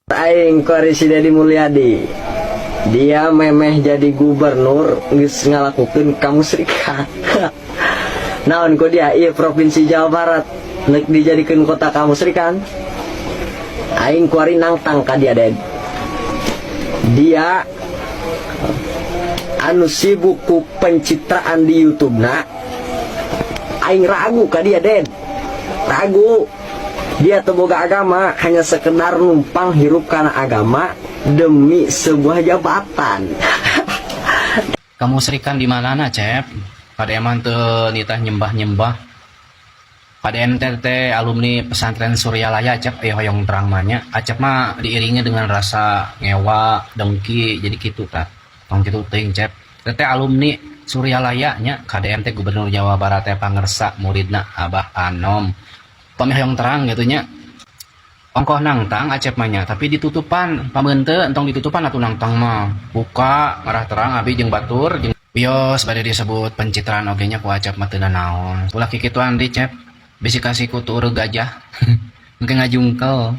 Aing kuari si Dedi Mulyadi. Dia memeh jadi gubernur geus ngalakukeun kamusrikan. Naon ku dia ieu Provinsi Jawa Barat nek dijadikeun kota kamusrikan. Aing kuari nangtang ka dia, Ded. Dia anu sibuk ku pencitraan di YouTube na. Aing ragu ka dia, Ded. Ragu. Dia teu boga agama, hanya sekedar numpang hirup karena agama demi sebuah jabatan. Kamusrikan di mana, Cep? Pada emang teu nitah nyembah-nyembah. Pada NTT alumni pesantren Suryalaya, Cep, eh, hoyong terang mah nya. Acep mah diiringi dengan rasa ngewa, dengki, jadi gitu tah. Tong kitu teuing, Cep. Teh alumni Suryalaya nya, KDM teh Gubernur Jawa Barat teh pangersa muridna Abah Anom. Pami hoyong terang gitu nya. Ongkoh nangtang Acep mah nya, tapi ditutupan pameunte, entong ditutupan atuh nangtang mah. Buka ngarah terang abi jeung batur jeung wios bade disebut pencitraan oge nya ku Acep mah teu naon. Ulah kikituan di, Cep. Bisi kasih kutu ureuh gajah. Engke ngajungkel.